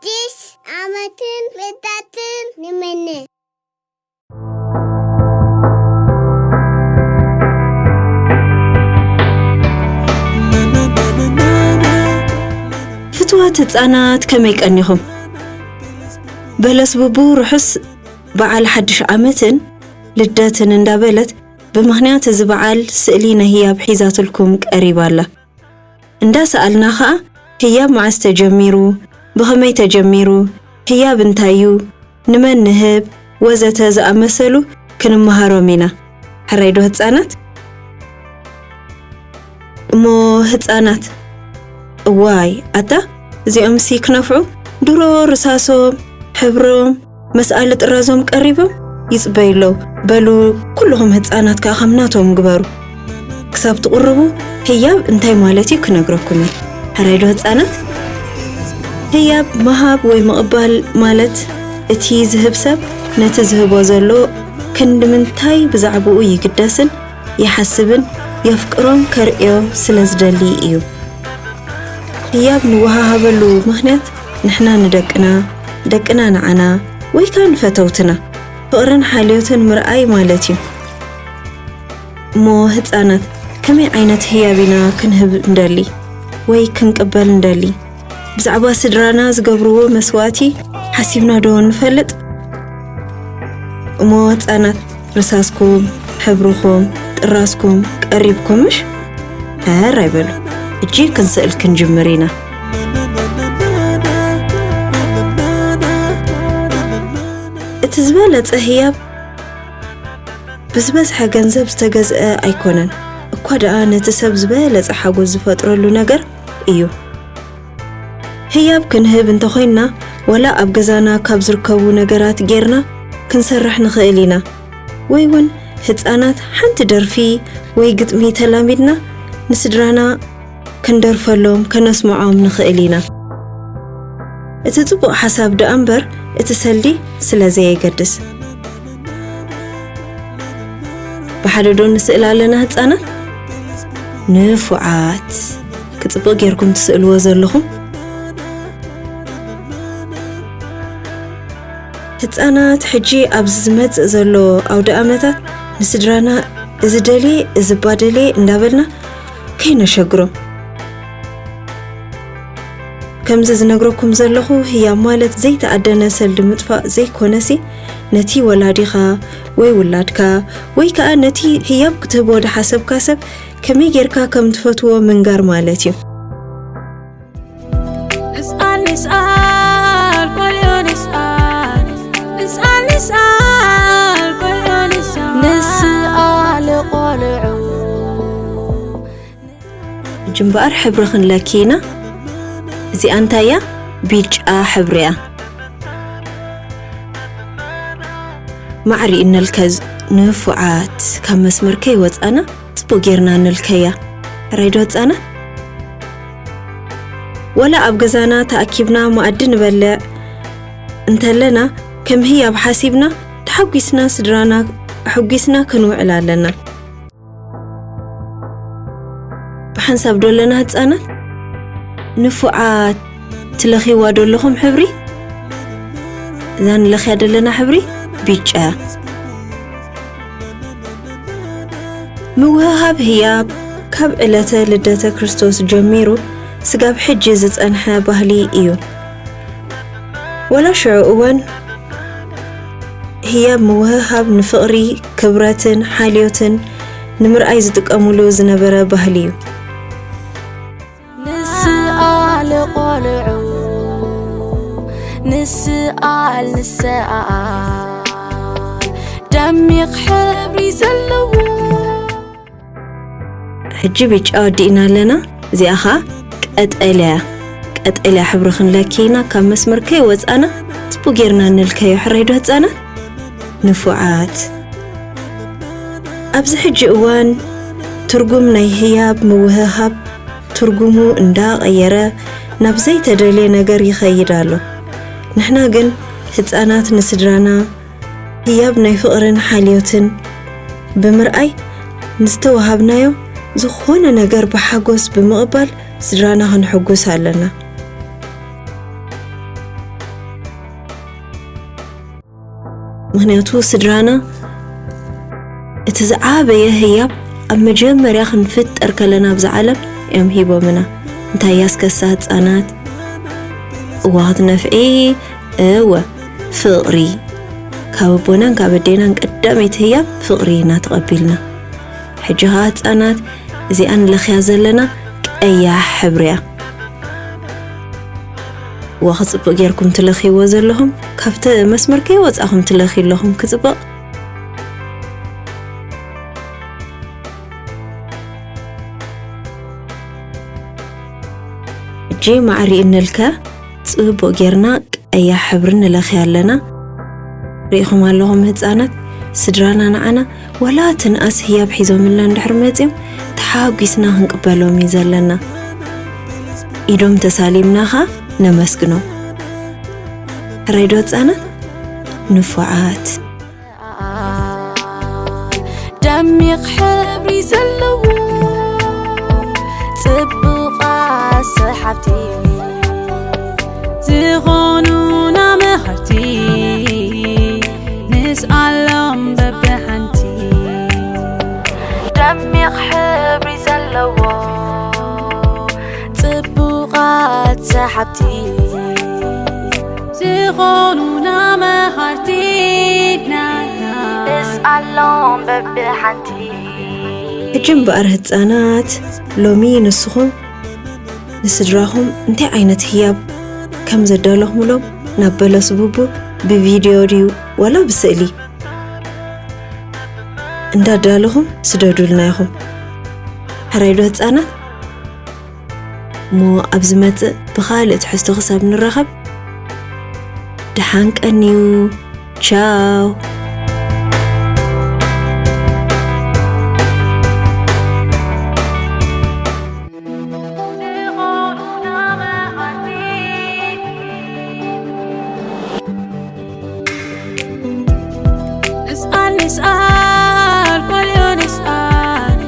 ሓድሽ ዓመትን ልደትን ንምነ። ፍትዋት ህጻናት ከመይ ቀኒኹም? በለስ ቡቡ ርሑስ በዓል ሓድሽ ዓመትን ልደትን እንዳበለት ብምኽንያት እዚ በዓል ስእሊ ናይ ህያብ ሒዛትልኩም ቀሪባ ኣላ። እንዳሰኣልና ኸኣ ህያብ መዓስ ተጀሚሩ፣ ብኸመይ ተጀሚሩ፣ ህያብ እንታይ እዩ፣ ንመን ንህብ ወዘተ ዝኣመሰሉ ክንመሃሮም ኢና። ሕራይ ዶ ህጻናት? እሞ ህጻናት፣ እዋይ ኣታ እዚኦም ሲ ክነፍዑ ድሮ ርሳሶም፣ ሕብሮም፣ መስኣሊ ጥራዞም ቀሪቦም ይጽበዩ ኣለዉ። በሉ ኩልኹም ህጻናት ከኣ ከም ናቶም ግበሩ። ክሳብ ትቕርቡ ህያብ እንታይ ማለት እዩ ክነግረኩም እየ። ሕራይ ዶ ህጻናት? ህያብ ምሃብ ወይ ምቕባል ማለት እቲ ዝህብ ሰብ ነቲ ዝህቦ ዘሎ ክንዲ ምንታይ ብዛዕባኡ ይግደስን ይሓስብን የፍቅሮን ከርእዮ ስለ ዝደሊ እዩ። ህያብ ንወሃሃበሉ ምኽንያት ንሕና ንደቅና፣ ደቅና ንዓና፣ ወይ ከኣ ንፈተውትና ፍቕርን ሓልዮትን ምርኣይ ማለት እዩ። እሞ ህጻናት ከመይ ዓይነት ህያብ ኢና ክንህብ እንደሊ ወይ ክንቅበል እንደሊ? ብዛዕባ ስድራና ዝገብርዎ መስዋእቲ ሓሲብና ዶ ንፈልጥ? እሞ ህጻናት ርሳስኩም፣ ሕብርኹም፣ ጥራዝኩም ቀሪብኩም ምሽ? ሕር ኣይበሉ። ሕጂ ክንስእል ክንጅምር ኢና። እቲ ዝበለጸ ህያብ ብዝበዝሐ ገንዘብ ዝተገዝአ ኣይኮነን፣ እኳ ደኣ ነቲ ሰብ ዝበለጸ ሓጎስ ዝፈጥረሉ ነገር እዩ። ህያብ ክንህብ እንተኾይንና፣ ዋላ ኣብ ገዛና ካብ ዝርከቡ ነገራት ጌርና ክንሰርሕ ንኽእል ኢና። ወይ እውን ህጻናት ሓንቲ ደርፊ ወይ ግጥሚ ተላሚድና ንስድራና ክንደርፈሎም፣ ከነስምዖም ንኽእል ኢና። እቲ ጽቡቕ ሓሳብ ደኣ እምበር እቲ ሰልዲ ስለ ዘየገድስ። ብሓደ ዶ ንስእል ኣለና ህጻናት? ንፉዓት። ክጽቡቕ ጌርኩም ትስእልዎ ዘለኹም። ህጻናት ሕጂ ኣብዚ ዝመጽእ ዘሎ ኣውደ ኣመታት ንስድራና እዚ ደልየ፣ እዚ እባ ደልየ እንዳበልና ከይነሸግሮም። ከምዚ ዝነግረኩም ዘለኹ ህያብ ማለት ዘይተኣደነ ሰልዲ ምጥፋእ ዘይኮነሲ፣ ነቲ ወላዲኻ ወይ ውላድካ ወይ ከኣ ነቲ ህያብ ክትህቦ ዝሓሰብካ ሰብ ከመይ ጌርካ ከም ትፈትዎ ምንጋር ማለት እዩ። ንስኣል ንስኣል ቆልዑ ንስኣል ንስኣል ንስኣል ቆልዑ ንስኣል ንስኣል ቆልዑ። ሕጂ እምበኣር ሕብሪ ክንለኪ ኢና። እዚኣ እንታይ እያ? ቢጫ ሕብሪ እያ። ማዕሪ እነልከ ዝ-፣ ንፉዓት ካብ መስመር ከይወጻና ጽቡቕ ጌርና ንልከያ። ሕራይ ዶ ህጻናት? ወላ ኣብ ገዛና ተኣኪብና መኣዲ ንበልዕ እንተለና፣ ከም ህያብ ሓሲብና ተሓጒስና ስድራና ኣሕጒስና ክንውዕል ኣለና። ብሓንሳብ ዶ ኣለና ህጻናት? ንፉዓት ትለኽይዋ ዶ ኣለኹም ሕብሪ? እዛ ንለኽያ ዘለና ሕብሪ ቢጫ እያ። ምውህሃብ ህያብ ካብ ዕለተ ልደተ ክርስቶስ ጀሚሩ ስጋብ ሕጂ ዝጸንሐ ባህሊ እዩ። ወላ ሽዑ እዋን ህያብ ምውህሃብ ንፍቕሪ፣ ክብረትን ሓልዮትን ንምርኣይ ዝጥቀሙሉ ዝነበረ ባህሊ እዩ። ንስኣል ቆልዑ፣ ንስኣል፣ ንስኣል፣ ደሚቕ ሕብሪ ዘለዎ። ሕጂ ብጫ ወዲእና ኣለና። እዚኣ ኸኣ ቀጠልያ፣ ቀጠልያ ሕብሪ ክንለኪ ኢና። ካብ መስመር ከይወጻና ጽቡቕ ጌርና ንልከዮ። ሕራይ ዶ ህጻናት? ንፉዓት። ኣብዚ ሕጂ እዋን ትርጉም ናይ ህያብ ምውህሃብ ትርጉሙ እንዳቐየረ ናብ ዘይተደልየ ነገር ይኸይድ ኣሎ። ንሕና ግን ህጻናት ንስድራና ህያብ ናይ ፍቕርን ሓልዮትን ብምርኣይ ንዝተዋሃብናዮ ዝኾነ ነገር ብሓጎስ ብምቕባል ስድራና ክንሕጉስ ኣለና። ምኽንያቱ ስድራና እቲ ዝዓበየ ህያብ ኣብ መጀመርያ ክንፍጠር ከለና ኣብዛ ዓለም እዮም ሂቦምና። እንታይ ያስከሳ ህፃናት? እዋ ክትነፍዒ፣ እወ፣ ፍቕሪ። ካብ ኣቦናን ካብ ኣዴናን ቀዳመይቲ ህያብ ፍቕሪ ኢና ተቐቢልና። ሕጂ ኸዓ ህፃናት፣ እዚኣ ንለኽያ ዘለና ቀያሕ ሕብሪ እያ። እዋ፣ ክፅብቕ ጌርኩም ትለኽይዎ ዘለኹም፣ ካብቲ መስመር ከይወፃኹም ትለኽዩ ኣለኹም። ክፅብቕ። ሕጂ ማዕሪ እንልከ፣ ፅቡቕ ጌርና ቀያሕ ሕብሪ ንለኽያ ኣለና። ርኢኹም ኣለኹም ህፃናት፣ ስድራና ንዓና ዋላ ትንኣስ ህያብ ሒዞምልና እንድሕር መፂኦም፣ ተሓጒስና ክንቅበሎም እዩ ዘለና። ኢዶም ተሳሊምና ኸዓ ነመስግኖም። ሕራይ ዶ ህፃናት? ንፉዓት። ደሚቕ ሕብሪ ዘለዎ ጽቡቓት ሰሓብቲ ዝኾኑና መሃርቲ ንስኣሎም በብሓንቲ። ደሚቕ ሕብሪ ዘለዎ ጽቡቓት ሰሓብቲ ዝኾኑና መሃርቲ ናና። ንስኣሎም በብሓንቲ። ሕጂ እምበኣር ህፃናት፣ ሎሚ ንስኹም ንስድራኹም እንታይ ዓይነት ህያብ ከም ዘዳለኹምሎም ናብ በለስ ቡቡ ብቪድዮ ድዩ ዋላ ብስእሊ እንዳዳለኹም ስደዱልና ኢኹም። ሕራይ ዶ ህፃናት? እሞ ኣብ ዝመጽእ ብኻልእ ትሕዝቶ ክሳብ ንራኸብ፣ ደሓን ቀንዩ። ቻው። ንስኣል፣ ንስኣል፣ ቆልዑ ንስኣል።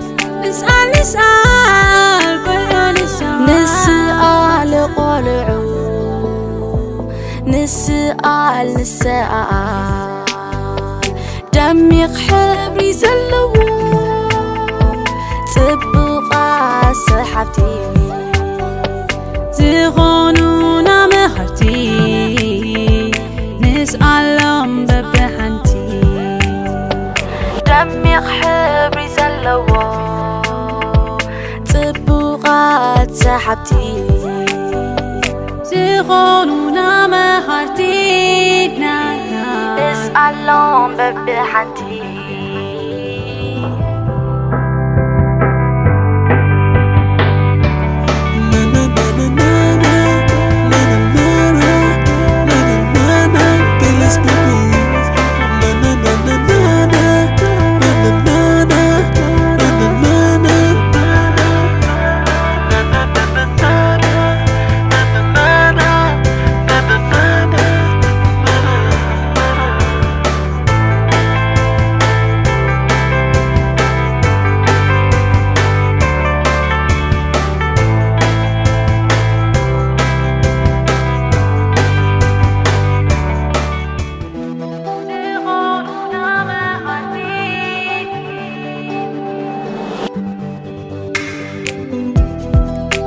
ንስኣል፣ ንስኣል፣ ቆልዑ ንስኣል። ንስኣል ቆልዑ፣ ንስኣል፣ ንስኣል። ደሚቕ ሕብሪ ዘለዎ ጽቡቓት ሰሓብቲ ዝኾኑና መሃርቲ ንስኣሎም በብሓንቲ። ደሚቕ ሕብሪ ዘለዎ ጽቡቓት ሰሓብቲ ዝኾኑና መሃርቲ ናና። ንስኣሎም በብሓንቲ።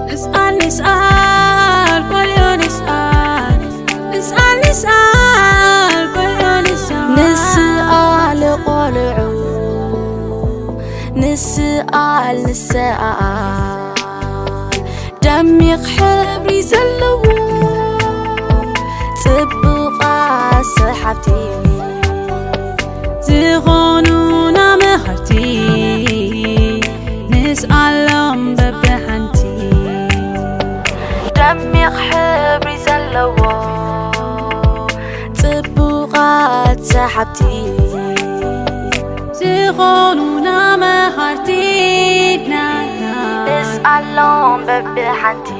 ንስኣል፣ ንስኣል፣ ቆልዑ ንስኣል። ንስኣል፣ ንስኣል፣ ቆልዑ ንስኣል። ንስኣል ቆልዑ፣ ንስኣል፣ ንስኣል። ደሚቕ ሕብሪ ዘለዎ ጽቡቓት ሰሓብቲ ዝኾኑና መሃርቲ ንስኣሎም በብሓንቲ። ደሚቕ ሕብሪ ዘለዎ ጽቡቓት ሰሓብቲ ዝኾኑና መሃርቲ ናና። ንስኣሎም በብሓንቲ።